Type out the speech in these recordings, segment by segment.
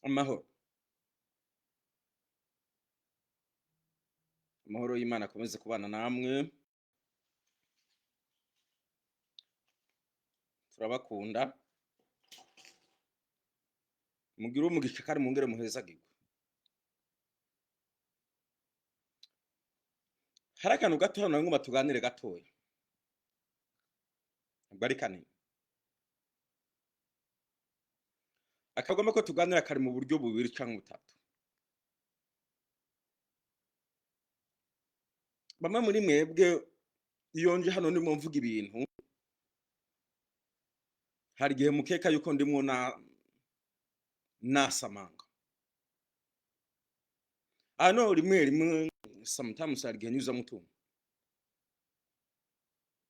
Amahoro, amahoro y'Imana akomeze kubana namwe. Turabakunda, mugire umugisha kandi mwongere muhezagirwe. Hari akantu gato hano ngomba tuganire gatoya, ntabwo ari kanini. Akagomba ko tuganira kari mu buryo bubiri cyangwa butatu. Bamwe muri mwebwe iyo nje hano ndimo mvuga ibintu, hari igihe mukeka yuko ndimo na nasamanga ano. Rimwe rimwe, sometimes, hari igihe nyuzamo utuntu,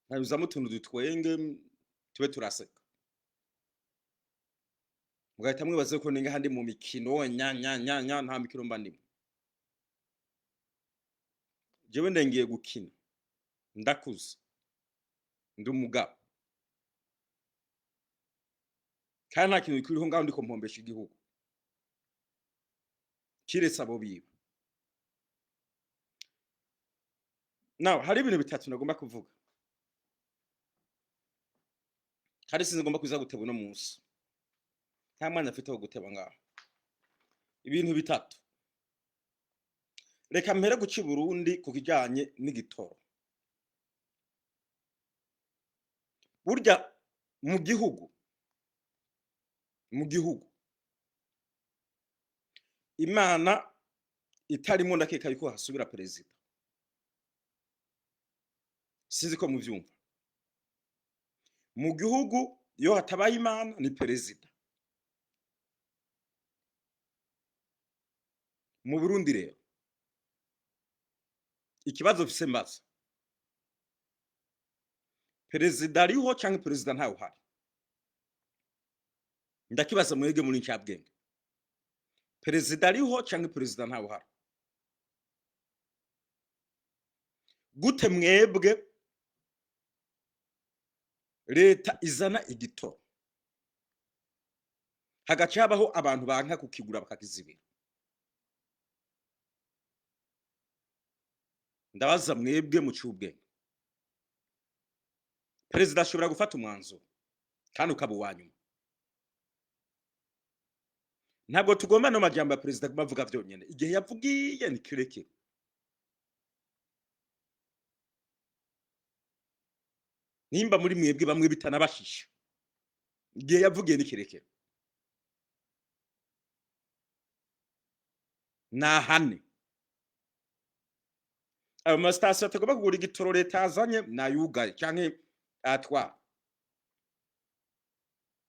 nkanyuzamo utuntu dutwenge tube turaseka, mugahita mwibaza ko ninga handi mu mikino. Nya nya nya nya, nta mikino mba ndimo. Jewe ndengiye gukina, ndakuze, ndi umugabo, kandi nta kintu kiriho ngaho ndiko mpombesha igihugu kiretse abo biba. Now, hari ibintu bitatu nagomba kuvuga kandi sinzi ngomba kuza guteba uno munsi, nta mwanya mfite wo guteba ngaho. Ibintu bitatu. Reka mpere guca i Burundi ku kijyanye n'igitoro. Burya mu gihugu Imana itarimo, ndakeka yuko hasubira perezida. Sinzi ko muvyumva. Mu gihugu iyo hatabaye Imana ni perezida. Mu Burundi rero, ikibazo mfise mbaza: perezida ariho cyangwa perezida ntawe uhari? Ndakibaza mwebwe muri ncabwenge: perezida ariho cyangwa perezida ntawe uhari? Gute mwebwe leta izana igitoro, hagaca habaho abantu banka kukigura bakakizibira? Ndabaza mwebwe muciye ubwenge. Perezida ashobora gufata umwanzuro kandi ukaba uwa nyuma. Ntabwo tugomba no majambo ya perezida kubavuga byonyine. Igihe yavugiye ni kirekire. Nimba muri mwebwe bamwe bitanabashisha, igihe yavugiye ni kirekire. Nahane ayo masitasiyo atagomba kugura igitoro leta yazanye, nayugaye canke atwara.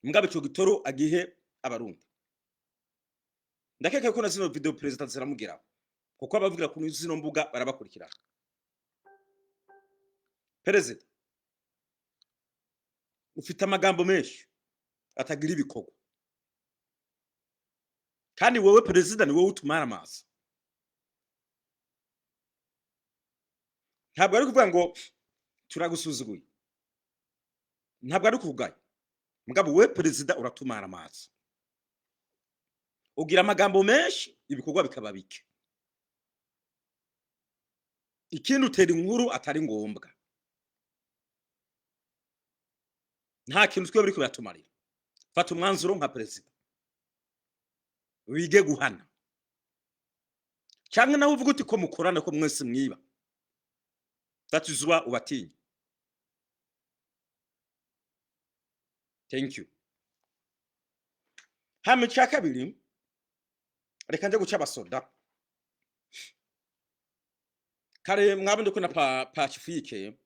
Mugabo ico gitoro agihe Abarundi. Ndakeka ko na zino video perezida ziramugeraho, kuko abavugira kuri zino mbuga barabakurikirana. Perezida, ufite amagambo menshi atagira ibikorwa, kandi wowe perezida ni wowe utumara amazi. Ntabwo ari kuvuga ngo turagusuzuguye, ntabwo ari kugaya, mugabo wowe perezida uratumara amazi. Ugira amagambo menshi, ibikorwa bikaba bike. Ikindi, utera inkuru atari ngombwa. Nta kintu twe biriko biratumarira. Fata umwanzuro nka perezida, wige guhana, cyangwa nawe uvuga uti ko mukorana, ko mwese mwiba, that is why ubatinya. Thank you. Hama icya kabiri, reka nje guca abasoda. Kare mwabonye ko na pa Pacifique,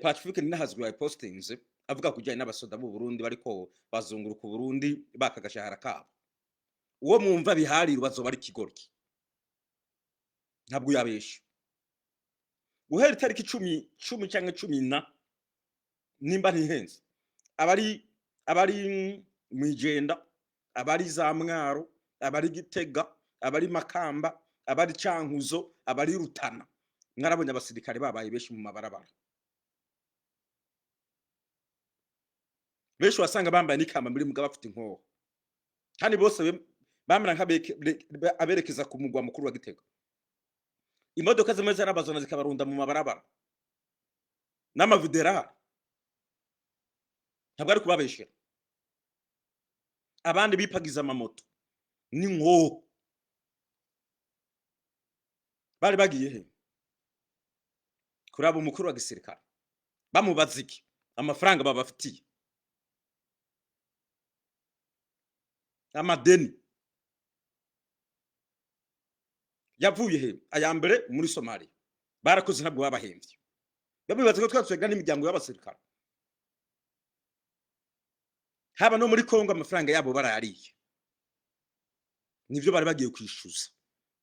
Pacifique ninahazwi ya postings avuga kujyanye n'abasoda b'u Burundi bariko bazunguruka u Burundi baka agashahara kabo. Uwo mwumva biharira bazoba ari kigoryi, ntabwo yabesha. Guhera itariki 10, 10 cyangwa 10 na, nimba ntihenze, abari mwijenda, abari za Mwaro, abari Gitega, abari Makamba, abari Cankuzo, abari Rutana, mwarabonye abasirikare babaye benshi mu mabarabara. Benshi wasanga bambaye n'ikamba muri mugabo bafite inkoho, kandi bose Bamera nk'aberekeza ku mugwa mukuru wa Gitega. Imodoka zimwe zarabazana zikabarunda mu mabarabara n'amaviderari. Ntabwo ari kubabeshera. Abandi bipagiza amamoto n'inkoho. Bari bagiye he? Kuraba umukuru wa gisirikare. Bamubaza iki? Amafaranga babafitiye, amadeni yavuye he? Aya mbere muri Somalia barakoze, ntabwo babahemvye. Babibaza ko twatwega n'imiryango y'abasirikare. Haba no muri Kongo amafaranga yabo barayariye, nivyo bari bagiye kwishuza.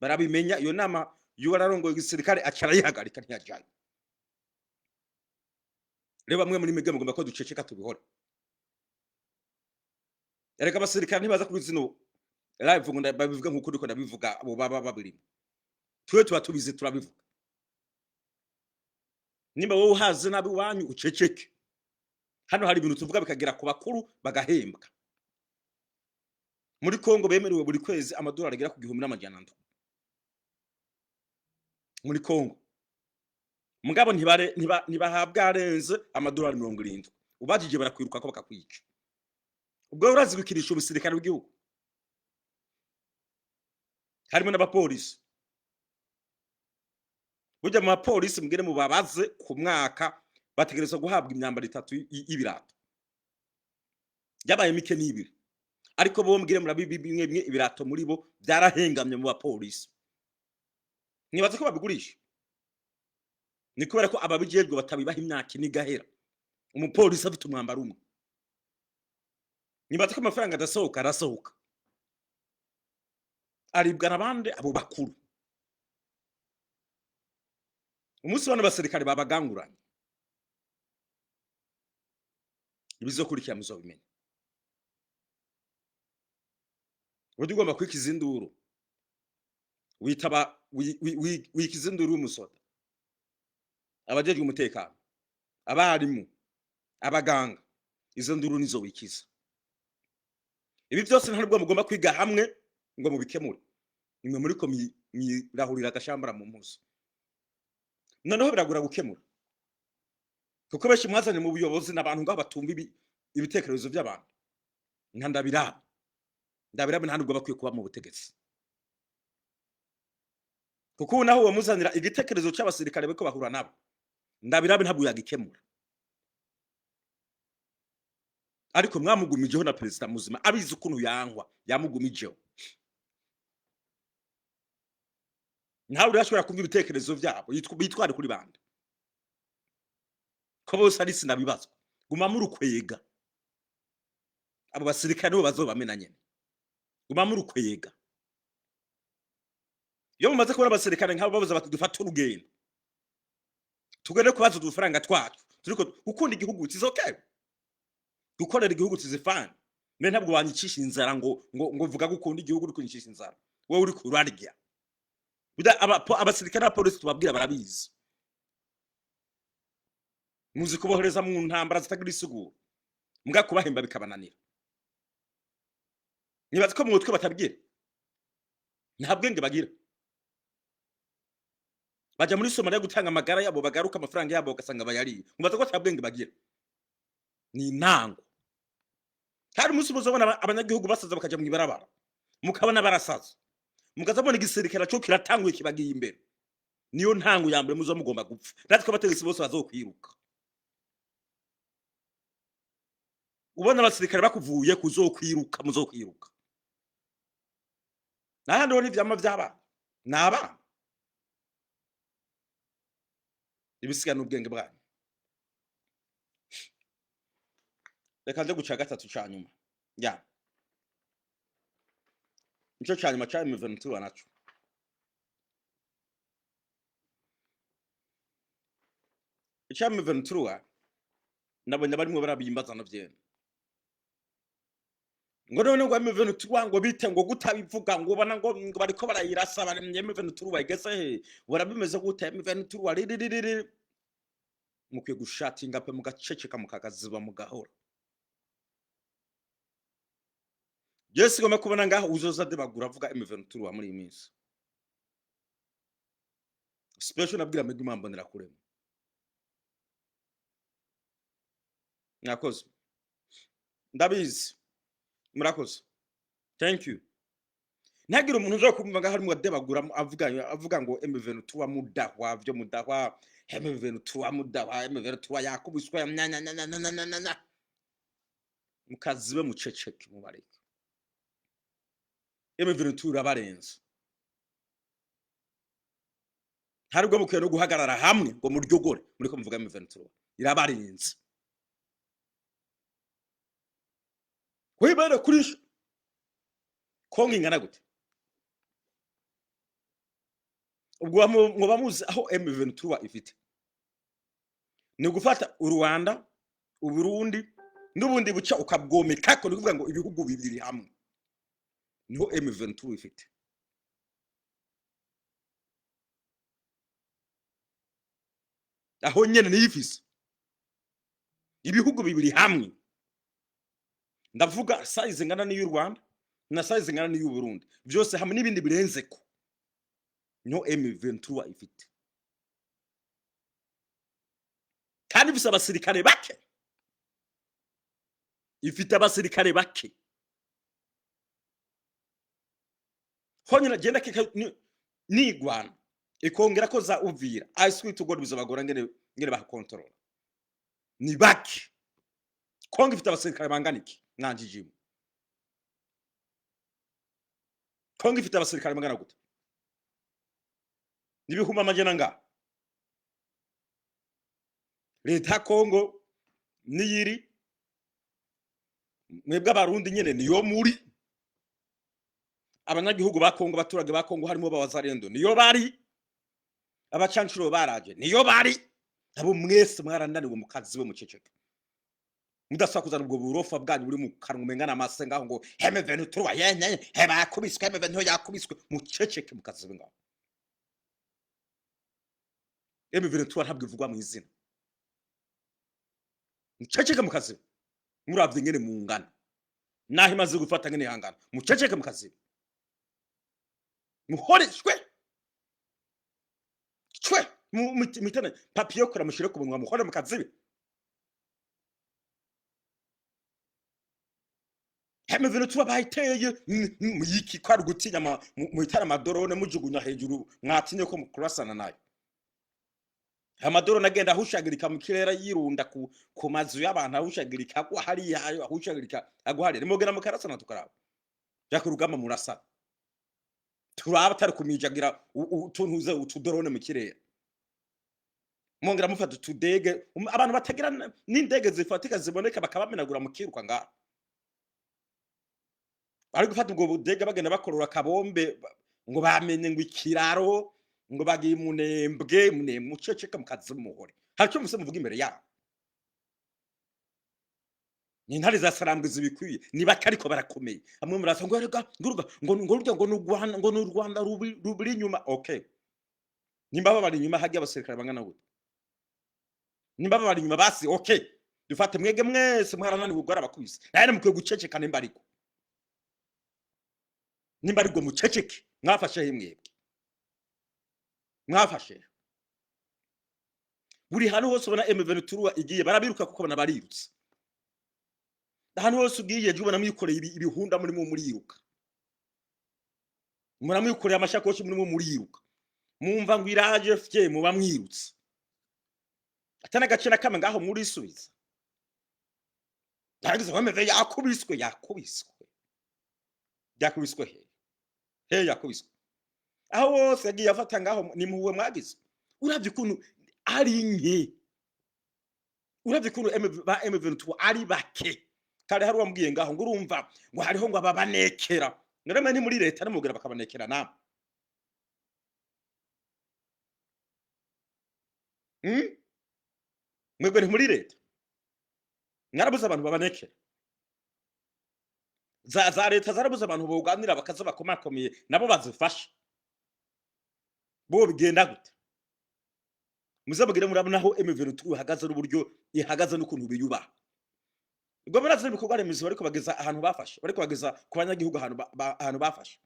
Barabimenya iyo nama y'uwararongoye igisirikare aca arayihagarika, ntiyajayo. Rero bamwe muri mwebwe mugomba ko duceceka tubihora. Erega abasirikare ntibaza kuri zino live ngo babivuga nk'uko ndiko ndabivuga. Abo baba babirimo, twe tuba tubizi, turabivuga. Nimba wowe uhaze nabi iwanyu, uceceke. Hano hari ibintu tuvuga bikagera ku bakuru bagahembwa. Muri Kongo bemerewe buri kwezi amadolari agera ku 1700 muri Kongo. Mugabo ntibahabwa arenze amadolari 70. Ubajije barakwiruka ko bakakwica. Ubwo urazi gukirisha ubusirikare bw'igihugu, harimo n'abapolisi. Burya mu bapolisi, mbwire mubabaze, ku mwaka bategerezwa guhabwa imyambaro itatu y'ibirato. Yabaye mike n'ibiri, ariko bo mbwire murabibi bimwe bimwe ibirato muri bo byarahengamye mu bapolisi. Nibaza ko babigurisha, ni kubera ko ababijejwe batabibaha. Imyaka ine igahera umupolisi afite umwambaro umwe. Nibaza ko amafaranga adasohoka. Arasohoka, aribwa n'abandi, abo bakuru. Umunsi bano basirikare babaganguranye, ibizokurikira muzobimenya. Uburyo ugomba kwikiza induru, witaba wikiza induru y'umusoda, abajejwe umutekano, abarimu, abaganga, izo nduru nizo wikiza. Ibi byose ntabwo mugomba kwiga hamwe ngo mubikemure. Nimwe muriko mwirahurira agashambara mu mpuzu. Noneho biragura gukemura, kuko benshi mwazanye mu buyobozi n'abantu ngaho batumva ibitekerezo by'abantu. Nka Ndabirabe, Ndabirabe nta nubwo bakwiye kuba mu butegetsi, kuko ubu naho uwamuzanira igitekerezo cy'abasirikare bariko bahura nabo, Ndabirabe ntabwo yagikemura. Ariko mwamugumijeho na perezida muzima abizi ukuntu yankwa, yamugumijeho. Ntawe urashobora kumva ibitekerezo byabo. Bitware kuri bande ko bose ari sinabibazwa? Guma murukwega. Abo basirikare nibo bazobamena nyene. Guma murukwega. Iyo mumaze kubona abasirikare nk'abo babuza bati dufate urugendo tugende kubaza udufaranga twacu, turiko gukunda igihugu is okay, gukorera igihugu is fine. Mbe ntabwo wanyicisha inzara ngo vuga gukunda igihugu uri kunyicisha inzara, wowe uri kurarya. Abasirikare n'abapolisi tubabwira barabizi. Muzi kubohereza mu ntambara zitagira isiguro, mbwa kubahemba bikabananira. Nibaza ko mu mutwe batabwira, nta bwenge bagira. Baja muri Somalia gutanga amagara yabo, bagaruka amafaranga yabo bagasanga bayariye. Mubaza ko ata bwenge bagira? Ni intango. Hari umunsi muzobona abanyagihugu basaza bakaja mw'ibarabara, mukabona barasaza, mukaza mubona igisirikare co kiratanguye kibagiye imbere. Niyo ntango ya mbere muzoba mugomba gupfa. Natwe abategetsi bose bazokwiruka. Ubona abasirikare bakuvuye kuzokwiruka, muzokwiruka. Nahandi ho n'ivyama vy'abana ni abana, ibisiga n'ubwenge bwanyu. Reka nje guca gatatu ca nyuma ya nico ca nyuma ca M23 naco. Ica M23 nabonye barimwo barabimbaza navyene, ngo none ngo M23 ngo bite, ngo gutabivuga, ngo ubona ngo bariko barayirasa, bari M23 bayigeze he, ubona bimeze gute M23 riririri. Mukwiye gushatinga pe, mugaceceka, mukagaziba, mugahora. Je sigomba kubona ngaho uzoza debagura avuga M23 muri iyi minsi. Special nabwira Medi Mambonera kurema. Mwakoze. Ndabizi. Murakoze. Thank you. Ntagire umuntu uza kumva ngaho arimo adebagura avuga ngo M23 mudahwa vyo mudahwa, M23 mudahwa, M23 yakubiswe nya nya nya nya nya nya nya nya. Mukazibe muceceke mubareke. M23 irabarenze. Hari ubwo mukwiye no guhagarara hamwe ngo muryogore muriko muvuga M23 irabarenze. Wibere kuri Kongo ingana gute? Ubwo mwoba muzi aho M23 ifite. Ni gufata u Rwanda, u Burundi n'ubundi buca ukabwomeka ko, ni kuvuga ngo ibihugu bibiri hamwe niho M23 ifite. Aho nyene niyo ifise ibihugu bibiri hamwe. Ndavuga size ingana n'iy'u Rwanda na size ingana n'iy'u Burundi, byose hamwe n'ibindi birenzeko, niho M23 ifite. Kandi ifise abasirikare bake, ifite abasirikare bake. Honyine agenda kika nigwana ikongera ko za Uvira, I swear to God bizabagora ngene bakontorora. Ni bake. Kongo ifite abasirikare bangana iki? Mwanjijimo. Kongo ifite abasirikare bangana gute? N'ibihumbi amajana nga. Leta ya Kongo niyiri mwebwe abarundi nyene niyo muri abanyagihugu ba Kongo, abaturage ba Kongo harimo b'abazarendo niyo bari, abacancuro baraje niyo bari, abo mwese mwarananiwe mukazi we muceceke. Mudasaba kuzana ubwo burofa bwanyu buri mu kanwa umengana amase ngaho ngo M23 yenye heba yakubiswe, M23 yakubiswe, muceceke mukazi we ngaho. M23 ntabwo ivugwa mu izina. Muceceke mukazi. Muravye ngene mungana. Naho imaze gufata ngene ihangana. Muceceke mukazi. Muhore shwe. Shwe mitane papier kora mushire ku munwa muhore mukazibe. M23 bayiteye muyiki kwa gutinya muhitana amadorone mujugunya hejuru mwatinye ko mukurasana nayo. Amadorone agenda ahushagirika mu kirere yirunda ku mazu y'abantu ahushagirika agwa hariya ahushagirika agwa hariya. Nimugera mukarasana tukaraba. Ja ku rugamba murasana. Turaba atari kumijagira utuntuze utudorone mu kirere. Mwongera mufata utudege, abantu batagira n'indege zifatika ziboneka bakabamenagura mu kiruka ngaho. Bari gufata ubwo budege bagenda bakorora kabombe ngo bamenye ngo ikiraro ngo bagiye munembwe mune muceceka mukazi muhore. Hari icyo muse muvuga imbere yabo. Ni intare za Sarambwe zibikwiye ni bake ariko barakomeye. Amwe murasa ngo erega nguruga ngo ngo rurya ngo n'u Rwanda ngo n'u Rwanda rubiri inyuma. Okay. Nimba babari inyuma hajya abasirikare bangana gute? Nimba babari inyuma basi okay. Dufate mwege mwese mwarananiwe gukora abakubise. Naye mukwiye guceceka nimba ariko. Nimba ariko muceceke mwafashe he mwebwe? Mwafashe. Buri hantu hose ubona M23 igiye barabiruka kuko bana barirutse. Ahantu hose ugiye je ubona mwikoreye ibihunda murimo muriruka. Muramwikoreye amashakoshi murimo muriruka. Mumva ngo iraje fye muba mwirutse. Atana gace na kamwe ngaho murisubiza. Ndagize bameze yakubiswe yakubiswe. Yakubiswe he? He yakubiswe. Aho wose yagiye afata ngaho ni muwe mwagize. Uravye ukuntu ari nke. Uravye ukuntu ba M23 ari bake. Kare hari wambwiye ngaho ngo urumva ngo hariho ngo ababanekera. None ni muri leta namubwira bakabanekera namwe. Mwebwe ni muri leta. Mwarabuze abantu babanekera. Za leta zarabuze abantu boganira bakaza bakomakomeye nabo bazifasha. Bo bigenda gute? Muzabagire murabona aho M23 ihagaze n'uburyo ihagaze n'ukuntu biyubaha. Ubwo murazi ibikorwa remezo bariko bageza ahantu bafashe, bariko bageza ku banyagihugu ahantu ahantu bafashe.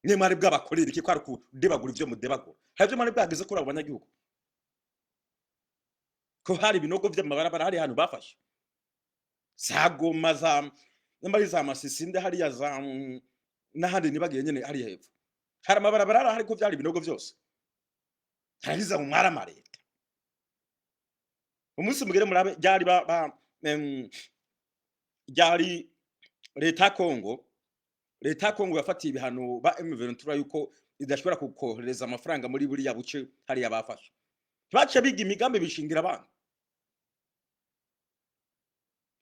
Mwe mwari bwabakorera iki, ko ari kudebagura ivyo mudebagura? Hari ivyo mwari bwageze kuri abo banyagihugu, ko hari ibinogo vy'amabarabara hari ahantu bafashe, za Goma, za nimba ari za Masisi, nde hariya za n'ahandi nibagiye nyene, hariya hepfo hari amabarabara ahari ko vyari ibinogo vyose. Haragiza mu mwarama leta umunsi mugere murabe ryari ryari leta ya Kongo. Leta ya Kongo yafatiye ibihano ba M23 yuko idashobora kukohereza amafaranga muri buriya buce hariya bafashe. Baciye biga imigambi, bishingira abana,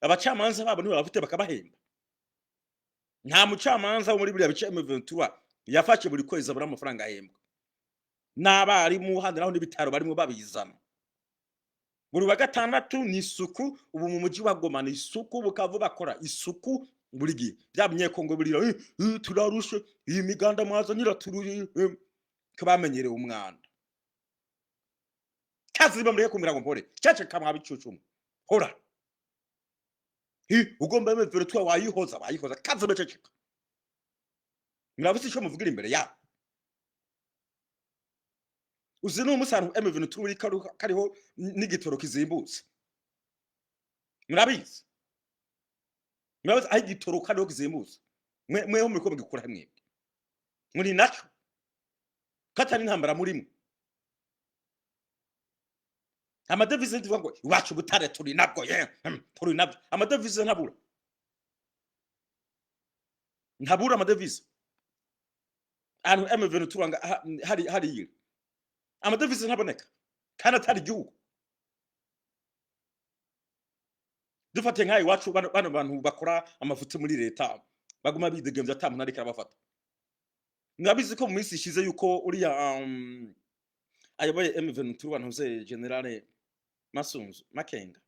abacamanza babo nibo bafite bakabahemba. Nta mucamanza wo muri buriya bice M23 yafashe buri kwezi abura amafaranga ahembwa, n'abarimu handi naho n'ibitaro barimo babizana buri wa gatandatu. Ni isuku ubu mu mujyi wa Goma, ni isuku. Bukavu bakora isuku buri gihe. Bya Binyekongo burira: "Eh, eh, turarushe, iyi miganda mwazanye iraturuye." Ko bamenyereye umwanda kazi. Bamureke kumbwira ngo mpore, ceceka mwabicucumu, hora. Ugomba M23 wayihoza, wayihoza kazi, bececeka. Murabuze ico muvugira imbere yabo. Uzi n'umusaruro M23 uri kariho n'igitoro kizimbutse? Murabizi, murabizi aho igitoro kariho kizimbutse? Mwe mweho muriko mugikura mwebwe muri naco katari intambara murimo. Amadevize, ndivuga ngo iwacu butare turi nabwo ye, turi nabyo. Amadevize ntabura, ntabura amadevize. Ahantu M23 hari hariya amadevize ntaboneka kandi atari igihugu. Dufate nk'aha iwacu, bano bantu bakora amafuti muri leta baguma bidegemvya ata muntu ariko arabafata. Murabizi ko mu minsi ishize yuko uriya ayoboye M23, ntuze, Général Masunzu Makenga,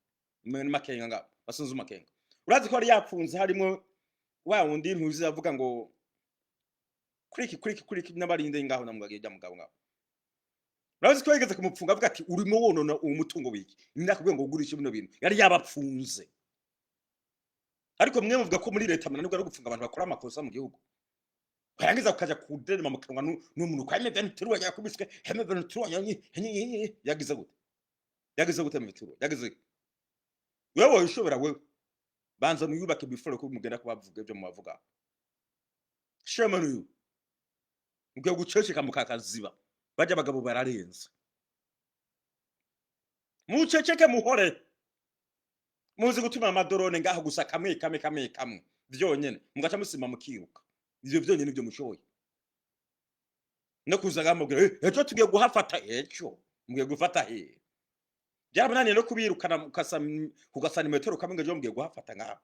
mwene Makenga nga Masunzu Makenga, urazi ko yari yapfunze harimo wa wundi ntuzi avuga ngo kuriki kuriki kuriki n'abarinde ngaho namubwiye jya mugabo ngaho. Urazi ko yigeze kumupfunga avuga ati: "Urimo wonona uwo mutungo wiki, ndakubwiye ngo ugurishe bino bintu." Yari yabapfunze. Ariko mwe muvuga ko muri leta munanirwa no gufunga abantu bakora amakosa mu gihugu, warangiza ukaja kuderema mu kanwa n'umuntu kwa M23 yakubiswe, M23 yagize gute, yagize gute, M23 yagize? Wewe ushobora, wewe banza mwiyubake before ko mugenda kubavuga ibyo mubavuga. Shame on you. Mukwiye guceceka mukakaziba. Bajya abagabo bararenze, muceceke, muhore. Muzi gutuma amadrone ngaho gusa, kamwe kamwe kamwe kamwe vyonyene, mugaca musima mukiruka. Ivyo vyonyene ivyo mushoboye no kuza ngamubwira: "Eh, ejo tugiye guhafata." Ejo mugiye gufata he? Byaramunaniye no kubirukana ku gasantimetero kamwe, ngo ejo mugiye guhafata ngaho.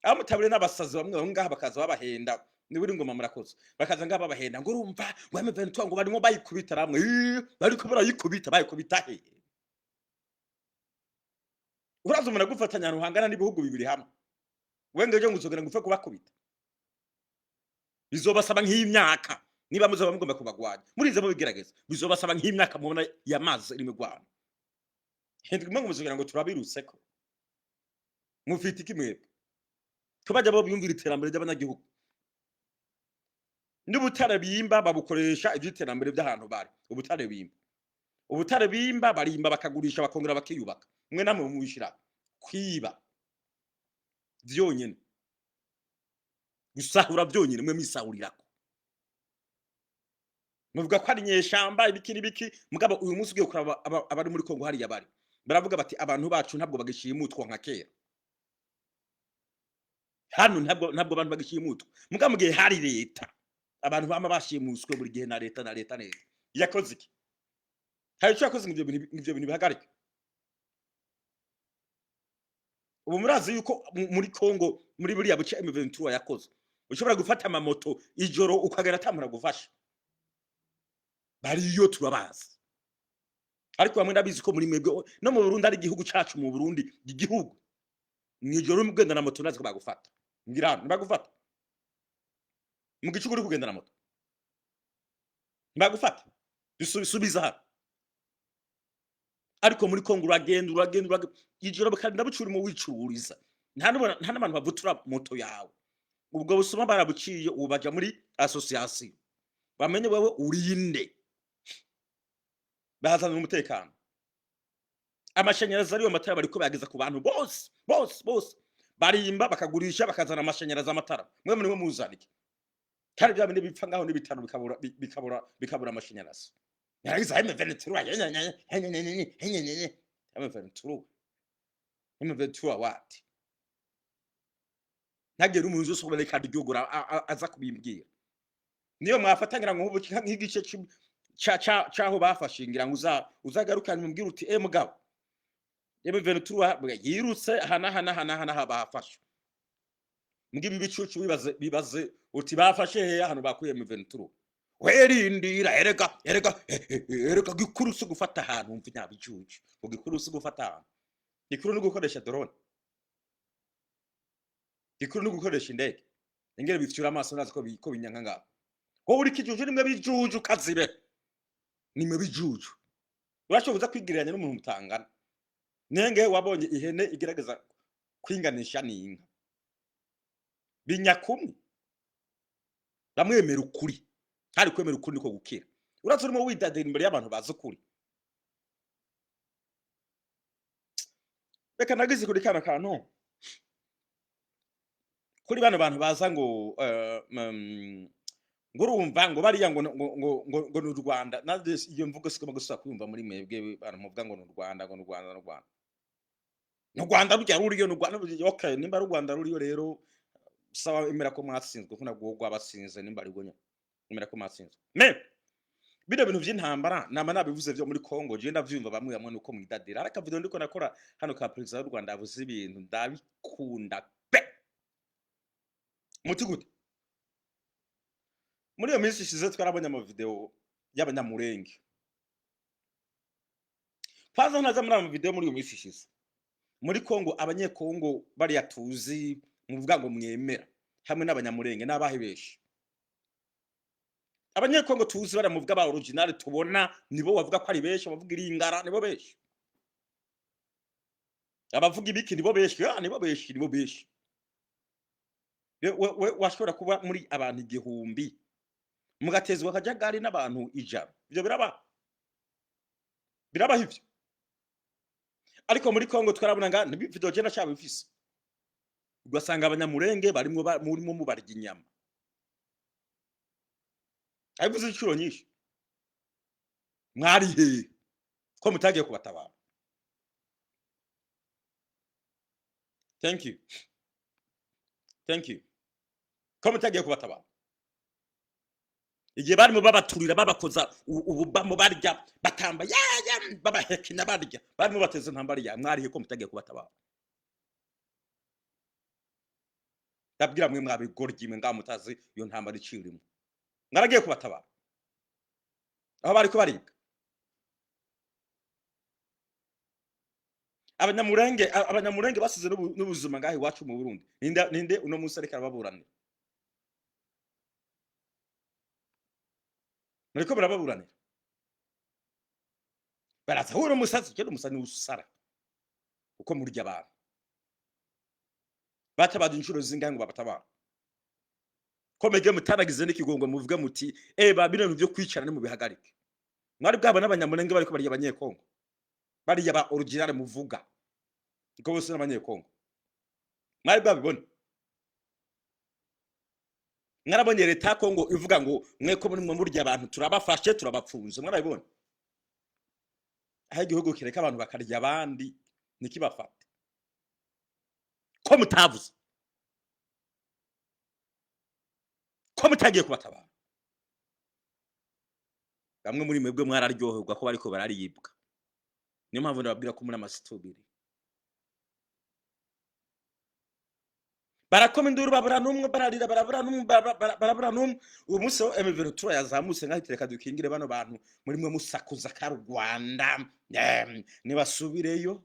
Aho mutabure n'abasazi bamwe bamwe ngaha bakaza babahenda, niba uri ngoma murakoze, bakaza ngaha babahenda ngo urumva ngo M23 ngo barimo bayikubita ramwe. Bariko barayikubita, bayikubita he? Uraza umuntu agufatanya ahantu hangana n'ibihugu bibiri hamwe, we ngo ejo ngo uzogera ngo upfe kubakubita. Bizobasaba nk'imyaka niba muzoba mugomba kubagwanya, murize mubigerageza, bizobasaba nk'imyaka mubona yamaze iri mirwano. Hendwe ngo muzogera ngo turabirutseko. Mufite iki mwebwe ko bajya bo biyumvira iterambere ry'abanyagihugu? N'ubutare bimba babukoresha iby'iterambere by'ahantu bari. Ubutare bimba, ubutare bimba, barimba bakagurisha, bakongera bakiyubaka. Mwe namwe mubishira kwiba vyonyene, gusahura byonyine. Mwe misahurirako, muvuga ko ari nyeshamba, ibiki n'ibiki. Mugabo uyu munsi ugiye kuraba abari muri Kongo hariya bari baravuga bati: "Abantu bacu ntabwo bagishimutwa nka kera hano, ntabwo abantu bagishimutwa." Mugabo mu gihe hari leta, abantu bama bashimuswe buri gihe na leta, na leta neza yakoze iki? Hari icyo yakoze ngo ivyo bintu bihagarike? Ubu murazi yuko muri Kongo, muri buriya buce M23 yakoze, ushobora gufata amamoto ijoro ukagera atamura gufasha. Bariyo turabazi. Ariko bamwe ndabizi ko muri mwebwe no mu Burundi, ari igihugu cacu, mu Burundi igihugu mwijoro uri kugenda na moto ndazi ko bagufata. Ngira hano ntibagufata mu gicuku, uri kugenda na moto ntibagufata. Subiza hano. Ariko muri Kongo uragenda, uragenda, uragenda ijoro bakarinda bucura, urimo wicururiza. Nta n'abantu bavutura moto yawe. Ubwo busuma barabuciye, ubu baja muri association, bamenye wewe urinde, bazana umutekano. Amashanyarazi ariyo matara bariko bayageza ku bantu bose bose bose. Barimba, bakagurisha, bakazana amashanyarazi, amatara. Mwe muri mwe muzana iki? Kandi bya bindi bipfa ngaho n'ibitaro bikabura amashanyarazi. Yaragize M23, M23, M23 what? Ntagire umuntu wese uboneka ryugura aza kubimbwira. Niyo mwafatangira ngo nk'igice caho bafashe, ngira ngo uzagarukane umbwira uti: "Eh, mugabo M23 yirutse aha n'aha n'aha n'aha n'aha, bafashe." Ngibi bicucu bibaze bibaze uti: "Bafashe hehe ahantu bakuye M23?" Werindira, erega erega erega, gikuru si gufata ahantu. Umva nyabicucu ngo gikuru si gufata ahantu, gikuru ni gukoresha drone, gikuru ni gukoresha indege. Ingere bifyura amaso, nazi ko binyanka ngaho. Wowe uri kijuju, nimwe bijuju kazibe, nimwe bijuju. Urashobora kuza kwigereranya n'umuntu mutangana. Nenge wabonye ihene igerageza kwinganisha n'inka binyakumwe? Bamwemera ukuri, kandi kwemera ukuri niko gukira. Uraza urimo widadira imbere y'abantu bazi ukuri. Reka nagize kuri kano kantu, kuri bano bantu baza ngo ngo urumva ngo bariya ngo ni u Rwanda. Nanjye iyo mvugo sigomba gusubira kuyumva muri mwebwe bantu muvuga ngo ni u Rwanda, ngo ni u Rwanda, ni u Rwanda, ni u Rwanda rujya ruriyo, ni u Rwanda. Okay, nimba ari u Rwanda ruriyo rero, sawa, emera ko mwatsinzwe, ko nabwo rwabatsinze. Nimba ari nyine, emera ko mwatsinzwe. Mais bino bintu vy'intambara nama nabivuze vyo muri Congo, je ndavyumva bamwe bamwe nuko mwidadira. Ariko video ndiko nakora hano ka perezida w'u Rwanda avuze ibintu ndabikunda pe. Muti gute? Muri iyo minsi ishize twarabonye amavideo y'Abanyamurenge. Kwanza ntaza muri ayo mavideo, muri iyo minsi ishize muri Congo, Abanyekongo bariya tuzi muvuga ngo mwemera hamwe n'Abanyamurenge n'abahe benshi? Abanyekongo tuzi bariya muvuga ba original tubona, nibo bavuga ko ari benshi. Abavuga iringara nibo benshi, abavuga ibiki nibo benshi. Ah, nibo benshi, nibo benshi. We washobora kuba muri abantu 1000 mugatezwa akajagari n'abantu 100. Ivyo biraba, birabaho ivyo. Ariko muri Kongo twarabona nga video je ndacabifise, ugasanga Abanyamurenge barimwo murimo mubarya inyama. Abivuze inshuro nyinshi. Mwari hehe ko mutagiye kubatabara? Thank you, thank you. Ko mutagiye kubatabara igihe barimo babaturira, babakoza ububamo, barya, batamba ya babahekenya, barya, barimo bateza intambara ya? Mwarihe ko mutagiye kubatabara? Ndabwira mwe mwabigoryi mwe ngaho mutazi iyo ntambara icirimo. Mwaragiye kubatabara aho bariko bariga? Abanyamurenge basize n'ubuzima ngaho iwacu mu Burundi. Ninde, ninde uno munsi ariko arababuranira? Muriko murababuranira, baraza hura umusazi cyangwa umusazi usara uko murya abantu. Batabaje inshuro zingahe ngo babatabara? Ko mege mutanagize n'ikigongo muvuge muti: "Eh, ba bino bintu byo kwicara ni mubihagarike." Mwari bwabona Abanyamurenge bariko barya Abanyekongo bariya ba original muvuga ko bose n'Abanyekongo? Mwari bwabibona? Mwarabonye leta ya Kongo ivuga ngo: "Mwe ko muri murya abantu, turabafashe, turabapfunze"? Mwarabibonye? Aho igihugu kireka abantu bakarya abandi ntikibafate, ko mutavuze, ko mutagiye kubatabara? Bamwe muri mwebwe mwararyoherwa ko bariko bararibwa. Niyo mpamvu ndababwira ko muri amasitubiri. Barakoma induru, babura n'umwe, bararira, barabura n'umwe, barabura n'umwe. Uyu munsi aho M23 yazamutse ngaho, itereka dukingire bano bantu, muri mwe musakuza ka Rwanda. Nibasubireyo.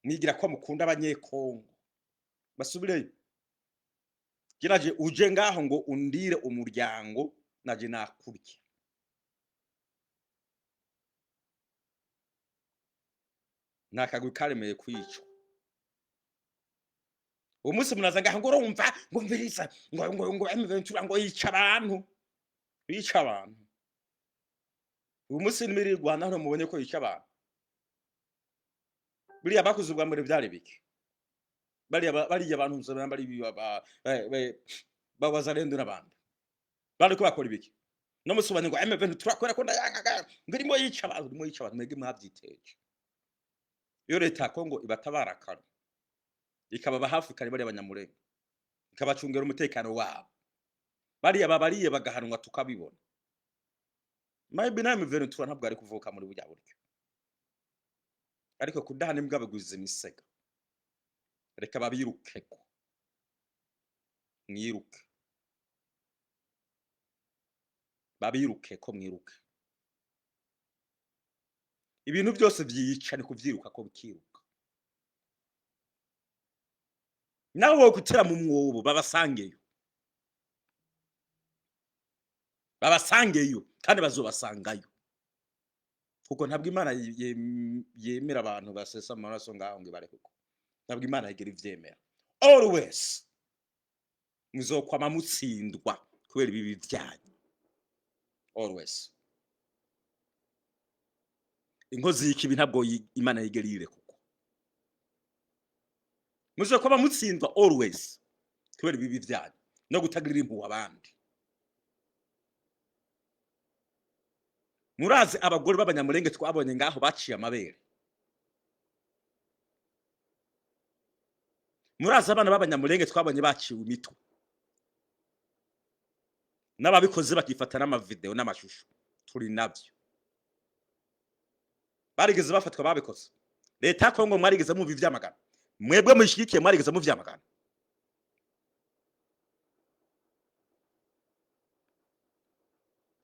Mwigira ko mukunda Abanyekongo, basubireyo. Naje uje ngaho ngo undire umuryango, naje nakurya. Ni akagwi karemeye kwicwa. Uwo munsi munaza ngaha ngo urumva ngo mviriza ngo M23 ngo yica abantu, yica abantu. Uyu munsi nimirirwana hano mubonye ko yica abantu. Buriya bakoze ubwa mbere byari bike. Bariya bantu nzobera bari babazalendo n'abandi bariko bakora ibiki? No musobanye ngo M23 kubera ko ndayangaga ngo irimo yica abantu, irimo yica abantu. Mwebwe mwavyiteje. Iyo leta ya Kongo ibatabara kare, ikababa hafi kare, bariya Banyamurenge ikabacungera umutekano wabo, bariya babariye bagahanwa tukabibona, maybe na M23 ntabwo ari kuvuka muri burya buryo. Ariko kudahana imbwa bigwiza imisega. Reka babirukeko, mwiruke, babirukeko, mwiruke. Ibintu byose vyica ni kuvyiruka ko bikiruka. Nawe wo gutera mu mwobo, babasangeyo, babasangeyo, kandi bazobasangayo, kuko ntabwo Imana yemera abantu basesa amaraso ngaho ngo ibareke, kuko ntabwo Imana igera ivyemera. Always muzokwama mutsindwa kubera ibibi vyanyu. Always inkozi y'ikibi ntabwo Imana yigera yireka, kuko muzokwama mutsindwa always kubera ibibi vyanyu no kutagirira impuhwe abandi. Murazi abagore b'Abanyamurenge twabonye ngaho baciye amabere? Murazi abana b'Abanyamurenge twabonye baciwe imitwe, n'ababikoze bakifata n'amavideo n'amashusho? Turi navyo. Barigeze bafatwa babikoze? Leta ya Kongo mwarigeze muva ivyamagana? Mwebwe mushigikiye mwarigeze muvyamagana?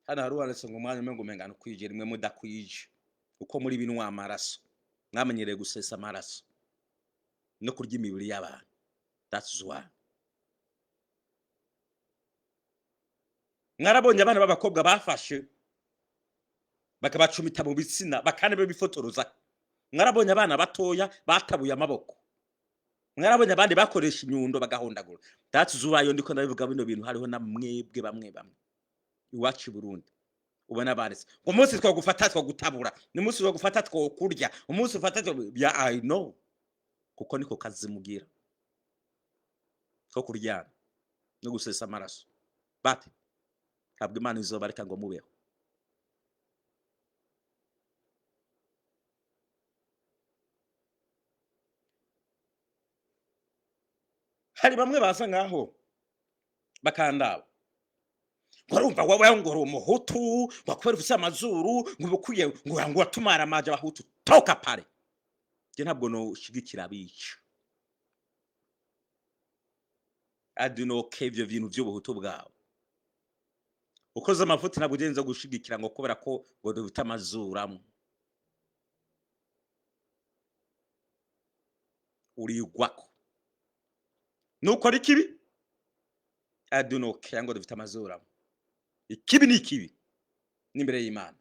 Hano hari uwanditse ngo umwanya umwe ngo umengana ukwije rimwe mudakwije, uko muri binwa amaraso, mwamenyereye gusesa amaraso no kurya imibiri y'abantu. That's why mwarabonye abana b'abakobwa bafashe bakabacumita mu bitsina bakane bifotoroza. Mwarabonye abana batoya batabuye amaboko. Mwarabonye abandi bakoresha inyundo bagahondagura. That's why iyo ndiko ndabivuga bino bintu, hariho na mwebwe bamwe bamwe iwacu i Burundi ubona baretse ngo umunsi twagufata twagutabura, ni umunsi twagufata twokurya, umunsi ufata ya. I know, kuko niko kazi mugira ko kuryana no gusesa amaraso. But ntabwo Imana izobareka ngo mubeho. Hari bamwe baza ngaho bakandaba ngo urumva wowe ngo uri Umuhutu, ngo kubera ufise amazuru ngo uba ukwiye ngo watumara amaje Abahutu. Toka pale! Je ntabwo noshigikira abica. I do not care ivyo bintu vy'ubuhutu bwawe. Ukoze amafuti ntabwo ugenza gushigikira ngo kubera ko ngo dufite amazuru amwe. Urigwako nukora ikibi. I do not care ngo dufite amazuru amwe. Ikibi ni ikibi n'imbere y'Imana.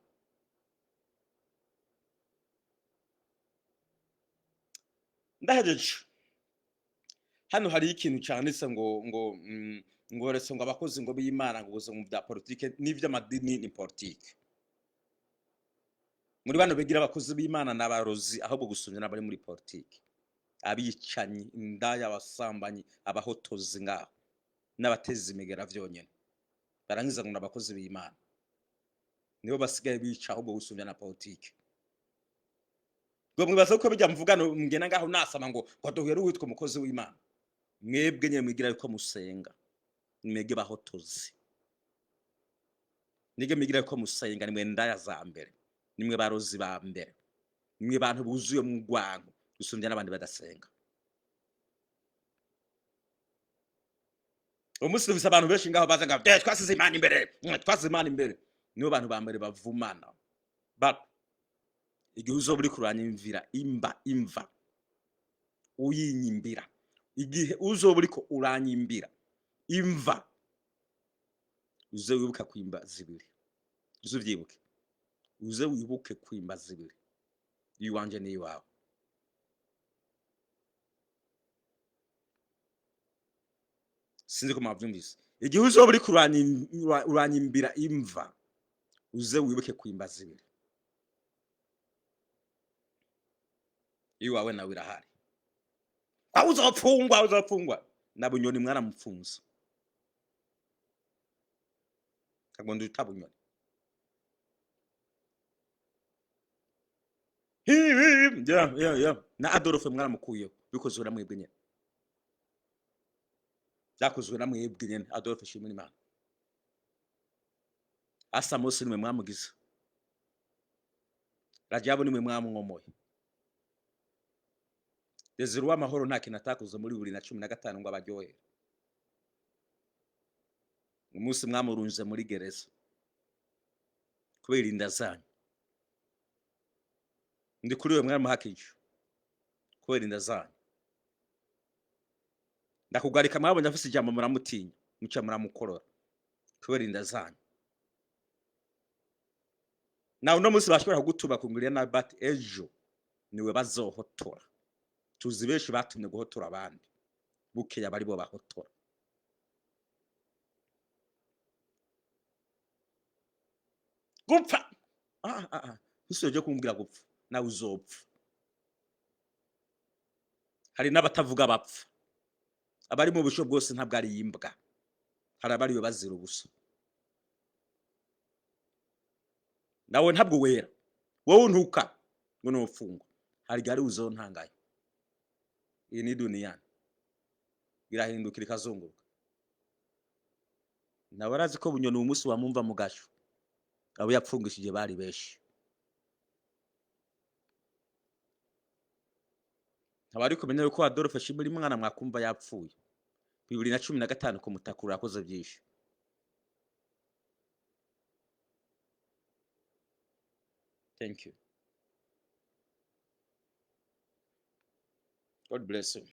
Ndahejeje. Hano hari ikintu cyanditse ngo ngo retse ngo abakozi ngo b'Imana ngo gusa mu bya politike n'iby'amadini ni politike. Muri bano bigira abakozi b'Imana n'abarozi, ahubwo gusumya n'abari muri politike, abicanyi, indaya, abasambanyi, abahotozi ngaho n'abateza imigera vyonyene, barangiza ngo n'abakozi b'Imana. Nibo basigaye bica ahubwo gusumya na politike. Ngo mwibaza ko bijya mvugano mugenda ngaho nasama ngo duhere uwitwa umukozi w'Imana? Mwebwe nyine mwigira yuko musenga, mwebwe bahotozi, nige mwigira yuko musenga, nimwe ndaya za mbere, nimwe barozi ba mbere, nimwe bantu buzuye mu rwango gusumbya n'abandi badasenga. Umunsi dufise abantu benshi ngaho baza ngaho: "Twasize Imana imbere, twasize Imana imbere." Nibo bantu ba mbere bavumana. But igihe uzoba uriko uranyimvira imba imva uyinyimbira, igihe uzoba uriko uranyimbira imva, uze wibuka kwimba zibiri, uze uvyibuke, uze wibuke kwimba zibiri, iwanje n'iwawe. Sinzi ko mwavyumvise. Igihe uzoba uriko uranyimbira imva, uze wibuke kwimba zibiri. Iwawe nawe irahari. Aho uzopfungwa, uzopfungwa na Bunyoni mwaramupfunze. Kagondo uta Bunyoni. Yeah. Na Adolphe mwaramukuyeho, bikozwe na mwebwe nyene. Byakozwe na mwebwe nyene. Adolphe Shimirimana, Asa Mose nimwe mwamugize, Rajabu nimwe mwamwomoye, Desire Uwamahoro nta kintu atakoze muri 2015 ngo abaryohere. Umunsi mwamurunze muri gereza kubera inda zanyu, ndi kuri we mwaramuhakije kubera inda zanyu. Ndakugarika mwabonye afise ijambo muramutinya, muca muramukorora kubera inda zanyu. Nawe uno munsi bashobora kugutuba kungurira nabi, but ejo niwe bazohotora. Tuzi benshi batumye guhotora abandi, bukeya bari bo bahotora. Gupfa, ah, ah, ah. Ntusoje kumbwira gupfa, nawe uzopfa. Hari n'abatavuga bapfa, abari mu busho bwose ntabwo ari imbwa, hari abariyo bazira ubusa. Nawe ntabwo wera, wowe untuka ngo nufungwa, hari gari uzontangayo. Iyi ni duniyani, irahindukira ikazunguruka. Nawe arazi ko Bunyoni umunsi wamumva mu gasho, abo yapfungishije bari benshi. Ntabari kumenya yuko Adolphe Shimirimana mwakumva yapfuye 2015 kumutakura yakoze byinshi. Thank you. God bless you.